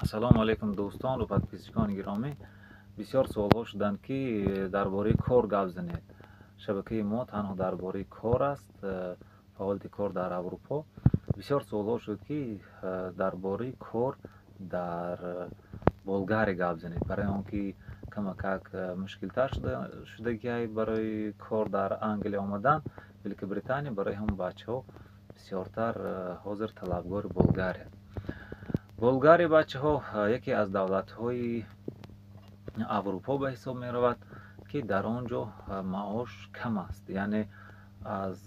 Ассалому алайкум, дӯстон ва подписчикони гиромӣ. Бисёр суолҳо шуданд, ки дар бораи кор гап занед. Шабакаи мо танҳо дар бораи кор аст, фаъолияти кор дар Аврупо. Бисёр суолҳо шуд, ки дар бораи кор дар Болгария гап занед, барои он ки камакак мушкилтар шудагиай барои кор дар Англия омадан, Великобритания. Барои ҳамон бачаҳо бисёртар ҳозир талабгори Болгария. Болгария, бачаҳо, яке аз давлатҳои Аврупо ба ҳисоб меравад, ки дар он ҷо маош кам аст, яъне аз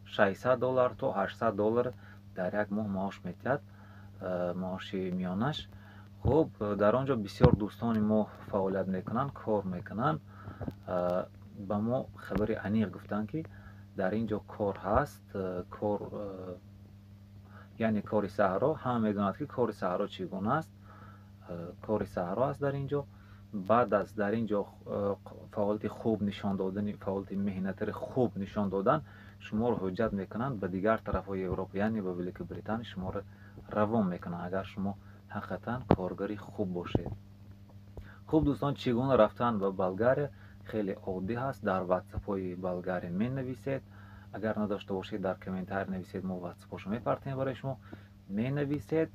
600 доллар то 800 доллар дар як моҳ маош медиҳад, маоши миёнаш. Хуб, дар он ҷо бисёр дӯстони мо фаъолият мекунанд, кор мекунанд. Ба мо хабари аниқ гуфтанд, ки дар ин ҷо кор ҳаст. Кор, яъне кори саҳро. Ҳама медонад, ки кори саҳро чӣ гуна аст. Кори саҳро аст дар ин ҷо. Баъд аз дар ин ҷо фаъолияти хуб нишон додани, фаъолияти меҳнатири хуб нишон додан, шуморо ҳуҷҷат мекунанд ба дигар тарафҳои Европа, яъне ба Великобритания шуморо равон мекунанд, агар шумо ҳақиқатан коргари хуб бошед. Хуб, дӯстон, чӣ гуна рафтан ба Болгария? Хеле оддӣ ҳаст. Дар ватсапҳои Болгария менависед. Агар надошта бошед, дар комментарий нависед, мо ватсапҳошо мепартем барои шумо. Менависед,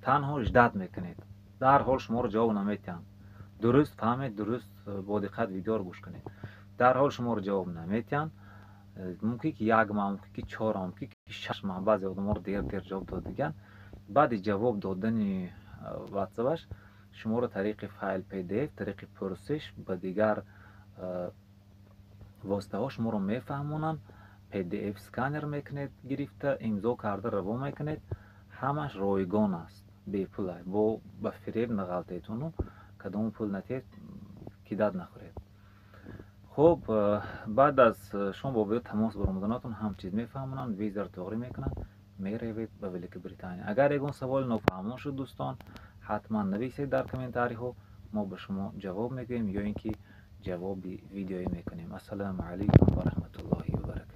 танҳо ждать мекунед, дарҳол шуморо ҷавоб наметиҳанд. Дуруст фаҳмед, дуруст бо диққат видеоро гӯш кунед. Дарҳол шуморо ҷавоб наметиҳанд. Мумкин ки як маҳ, мумкин ки 4 моҳ, мумкин ки 6 маҳ. Баъзе одаморо дер дер ҷавоб додагианд. Баъди ҷавоб додани ватсапаш шуморо тариқи файл PDF, тариқи пурсиш ба дигар воситаҳо шуморо мефаҳмонанд. PDF сканер мекунед, гирифта, имзо карда равон мекунед. Ҳамаш ройгон аст, бепул. Бо ба фиреб нағалтедуну кадому пул натиҳед, кидать нахӯред. Хуб, баъд аз шумо бо биё тамос баромаданатон ҳам чиз мефаҳмонанд, визаро тоғрӣ мекунанд, меравед ба Великобритания. Агар ягон саволи нофаҳмон шуд, дӯстон, ҳатман нависед дар комментариҳо, мо ба шумо ҷавоб мегӯем ё ин ки ҷавоби видеоӣ мекунем. Ассалому алайкум ва раҳматуллоҳи ва баракатуҳ.